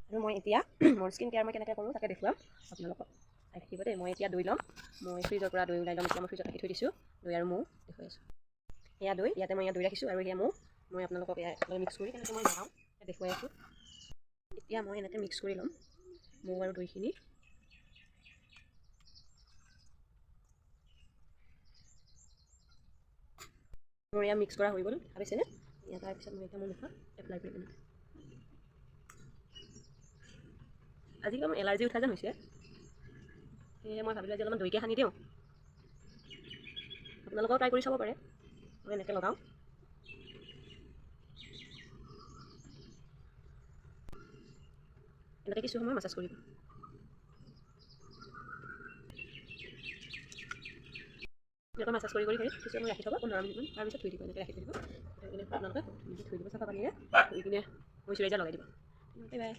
আৰু মই এতিয়া মোৰ স্কিন কেয়াৰ মই কেনেকৈ কৰোঁ তাকে দেখুৱাম আপোনালোকক, চাই থাকিব দেই। মই এতিয়া দৈ ল'ম, মই ফ্ৰিজৰ পৰা দৈ ওলাই ল'ম। এতিয়া মই ফ্ৰিজত ৰাখি থৈ দিছোঁ দৈ আৰু মৌ, দেখুৱাই আছোঁ। এয়া দৈ, ইয়াতে মই ইয়াত দৈ ৰাখিছোঁ আৰু এয়া মৌ। মই আপোনালোকক এয়া মিক্স কৰি কেনেকৈ মই লগাওঁ দেখুৱাই আছোঁ। এতিয়া মই এনেকৈ মিক্স কৰি ল'ম মৌ আৰু দৈখিনি। মোৰ এয়া মিক্স কৰা হৈ গ'ল, ভাবিছেনে? এয়া তাৰপিছত মই এতিয়া মোৰ মুখত এপ্লাই কৰিম এনেকৈ। আজি কিবা মোৰ এলাৰ্জি উঠা যেন হৈছে, সেয়েহে মই ভাবিলোঁ আজি অলপমান দৈকে সানি দিওঁ। আপোনালোকেও ট্ৰাই কৰি চাব পাৰে। মই এনেকৈ লগাওঁ। এনেকৈ কিছু সময় মাছাজ কৰিব। এনেকৈ মাছাজ কৰি কৰি কিছু সময় ৰাখি থ'ব 15 মিনিটমান, তাৰপিছত ধুই দিব। এনেকৈ ৰাখি থৈ দিব, থৈ কিনে আপোনালোকে ধুই দিব চাফা পানীৰে, ধুই কিনে মইশ্চাৰাইজাৰ লগাই দিব। Bye bye.